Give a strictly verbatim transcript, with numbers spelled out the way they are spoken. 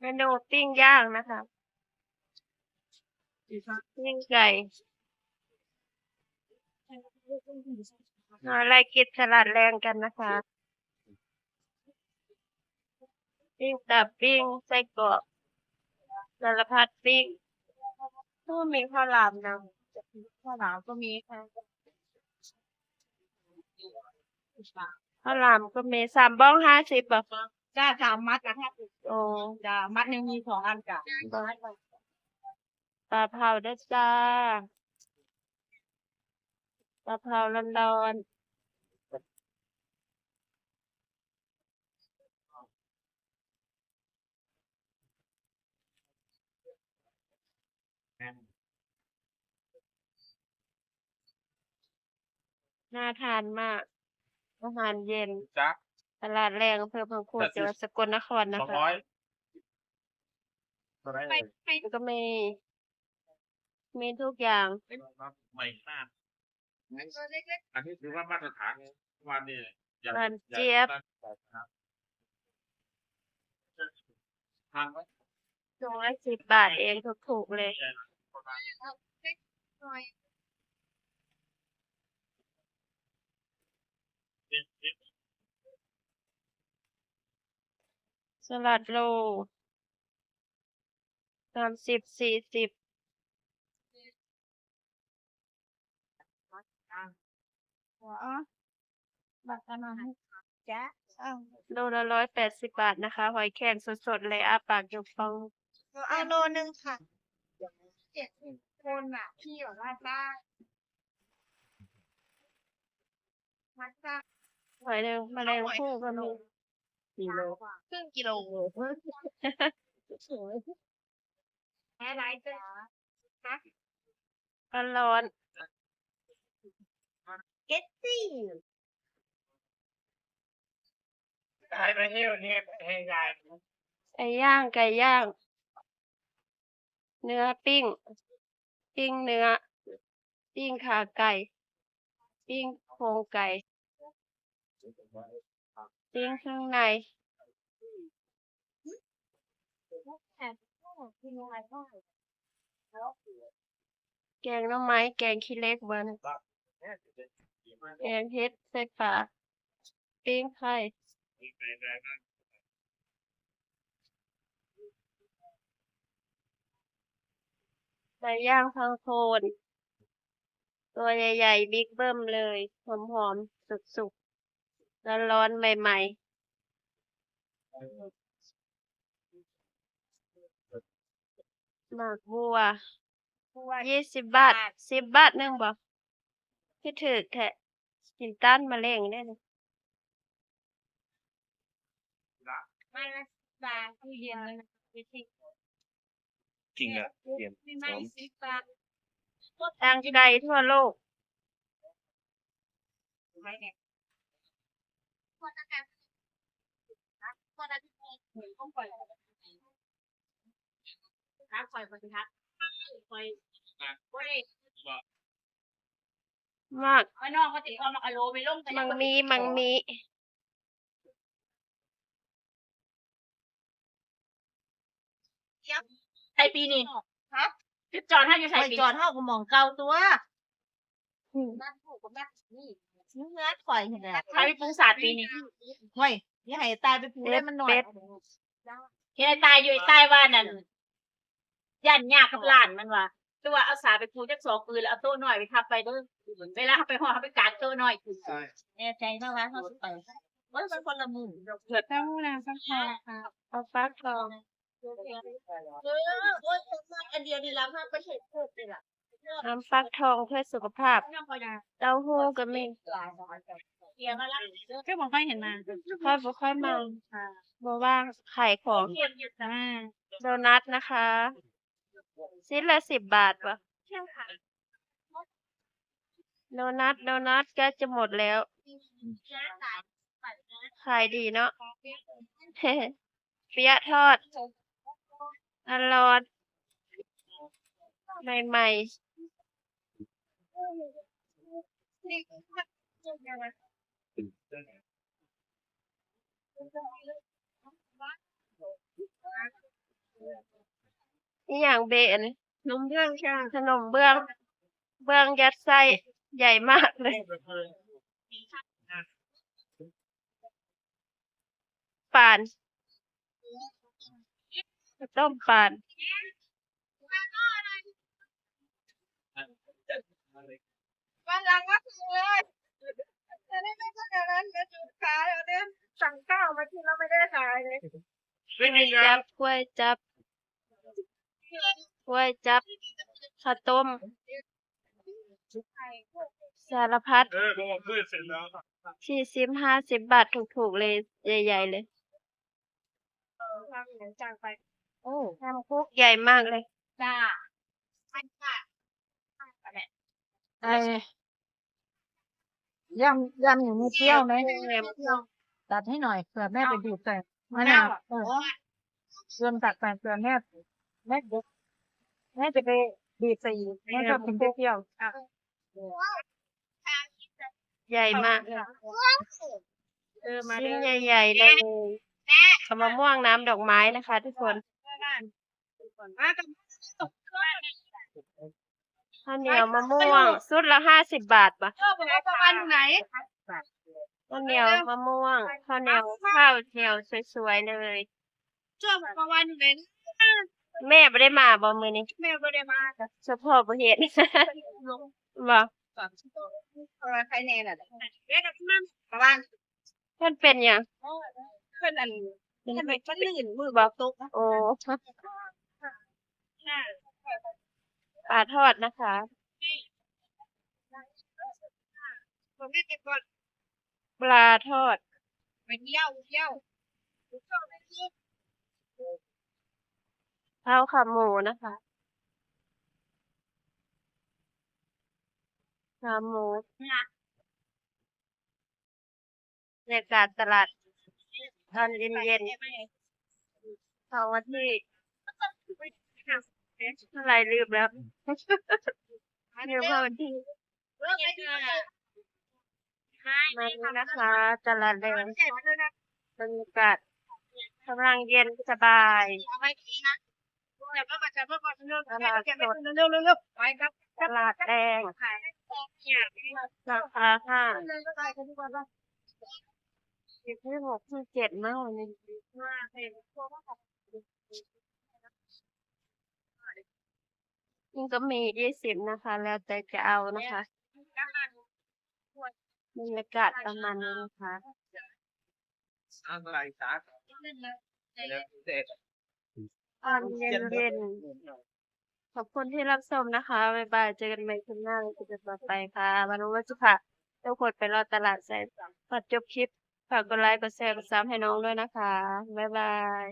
เมนูปิ้งย่างนะคะ ปิ้งไก่ มาไล่กินสลัดแลงกันนะคะ ปิ้งตับ ปิ้งไส้กรอก สารพัดปิ้ง โอ้ มีข้าวหลามนำ ข้าวหลามก็มีค่ะ ข้าวหลามก็มี สามบ้องห้าสิบบ่คะ จ้า สามมัดอะห้าสิบ โอ้ จ้า มัดหนึ่งมีสองอันจ้ะ ปลาเผาเด้อจ้า ปลาเผาร้อนๆ น่าทานมาก อาหารเย็น จ๊ะ ตลาดแลง อำเภอพังโคน จังหวัดสกลนครนะคะ สองร้อย ก็มี มีทุกอย่าง ใหม่มาก อันนี้ถือว่ามาตรฐาน วันนี้ หวานเจี๊ยบ ทางไว้ ถุงละสิบบาทเอง ถูกๆ เลย สลัดโล สามสิบ สี่สิบ อ๋อ บัตรอันนั้น จ้ะ เอ้า โลละร้อยแปดสิบ บาทนะคะ หอยแครงสดๆ เลย อ้าปากยกฟอง หนูเอาโลนึงค่ะ เจ็ดสิบคนน่ะ พี่บอกว่าได้ มัดจ้ะ หอยแดง แมลงภู่ก็มี กิโล ครึ่งกิโล แพ้ร้ายจ้ะ ฮะ ร้อนๆ เก็ตตี้ ขายไปเที่ยวเนี่ย ให้ยาย ไก่ย่าง ไก่ย่าง เนื้อปิ้ง ปิ้งเนื้อ ปิ้งขาไก่ ปิ้งโครงไก่ ปิ้งเครื่องใน แกงหน่อไม้ แกงขี้เหล็กบ่นะ แกงเห็ดใส่ปลา ปิ้งไข่ ไก่ย่างพังโคน ตัวใหญ่ๆ บิ๊กเบิ้มเลย หอมๆ สุกๆ ร้อนๆ ใหม่ๆ หมากบัว บัว ยี่สิบบาท บาท สิบบาทหนึ่งบ่ คือถืกแท้ กินต้านมะเร็งได้นี่ ไม้ละสิบบาท ตู้เย็นเลยนะ จริงอะ เย็น มีไม้ หอม สิบบาท ทางไกลทั่วโลก ไม้เนี่ย ทักข่อย ข่อยสิทัก ข่อย บ่ได้ มาก ไอ้น้องก็สิเอามากะโลไปลง มังมี มังมี ใส่ปีนี้ ฮะ จุดจอดเฮาอยู่ใส่ ไป ปี จอดเฮาก็หม่องเก่าตัว อืม บ้านผู้กับบ้านนี่ เฮือนข่อยนี่แหละ ใครไปปลูกสาดปีนี้ ห้วย อย่าให้ตายไปปลูกเลยมันน้อย เป็ด เฮ็ดให้ตายอยู่ ไอ้ตายว่านั่น ย่านยากกับหลานมันว่า ตัวเอาสาไปปลูกจักสองปีแล้วเอาโต๊ะน้อยไปทับไปเด้อ เวลาเฮาไปฮอดเฮาไปกางโต๊ะน้อยขึ้น ใช่ แน่ใจเนาะว่าเฮาสิไป โอ้ย มันคนละมื้อ เกิด เต้าหู้น้ำฟักทองค่ะ เอาฟักทอง เออ โอ้ย อันเดียวนี่ล่ะ พาไปเฮ็ดเพิ่มนี่ล่ะ น้ำฟักทองเพื่อสุขภาพ เต้าหู้ก็มี เสียมาละ ก็บ่ค่อยเห็นมา ค่อยบ่ค่อยมา ค่ะ บ่ว่างขายของ อ่า โดนัทนะคะ ชิ้นละสิบบาทปะ ใช่ค่ะ โดนัท โดนัทใกล้จะหมดแล้ว ขายดีเนาะ เปี๊ยะทอด อร่อย ใหม่ นี่อย่างเบะอันนี้ นมเบื้องค่ะ ขนมเบื้อง เบื้องยัดไส้ใหญ่มากเลย ป่าน ข้าวต้มป่าน วันหลังก็สั่งเลย จะได้ไม่ต้องอย่างนั้น เดี๋ยวจุดขาย เอาเนี่ย สั่งข้าวมากินแล้วไม่ได้ขายเลย ก๋วยจั๊บ ก๋วยจั๊บ ก๋วยจั๊บ ข้าวต้ม สารพัด เออ ผมเอาเพื่อนเสร็จแล้ว สี่สิบ ห้าสิบบาท ถูกๆเลย ใหญ่ๆเลย โอ้ น้ำครกใหญ่มากเลย จ้า ไอ้ ยำ ยำหมูเปรี้ยวไหม แหนมเปรี้ยว ตัดให้หน่อย เผื่อแม่ไปบีบใส่ มะนาว เออ เตรียมตัดไป เผื่อแม่ แม่ แม่จะไปบีบใส่อีก แม่ชอบกินเปรี้ยวๆ ใหญ่มากเลย เออ มา ชิ้น เด้อ ใหญ่ๆเลย แม่ กับมะม่วงน้ำดอกไม้นะคะทุกคน มากับ ข้าวเหนียวมะม่วง ชุดละห้าสิบบาทปะ เออ บอกว่าประมาณไหน ข้าวเหนียวมะม่วง ข้าวเหนียว ข้าวเหนียวสวยๆเลย ช่วงประมาณไหน แม่บ่ได้มาบ่มื้อนี้ แม่บ่ได้มาจ้ะ เฉพาะบ่เห็น บ่ ประมาณใครแน่น่ะ แม่กับพี่มั่ง ประมาณ มันเป็นหยัง เพิ่นอัน มันเป็น มันลื่น มือบ่ตก โอ้ ปลาทอดนะคะ ผมไม่เก็บก่อน ปลาทอด ไปเที่ยว เที่ยว ข้าวขาหมูนะคะ ขาหมู บรรยากาศตลาด ตอนเย็นๆ ของวันที่ เท่าไหร่ลืมแล้ว เดี๋ยวพอวันที่ มาแล้วนะคะ ตลาดแดง บรรยากาศกำลังเย็นสบาย ตลาดสด ตลาดแดง ราคาห้า สิบที่หกที่เจ็ดเนาะ วันนี้ นี่ก็มียี่สิบนะคะ แล้วแต่จะเอานะคะ บรรยากาศประมาณนี้นะคะ อะไรจ๊ะ ตอนเย็นๆ ขอบคุณที่รับชมนะคะ บ๊ายบาย เจอกันใหม่คลิปหน้า คลิปต่อไปค่ะ บ่ฮู้ว่าสิพาทุกคนไปเลาะตลาดไส ก่อนจบคลิป ฝากกดไลก์ กดแชร์ กดซับให้น้องด้วยนะคะ บ๊ายบาย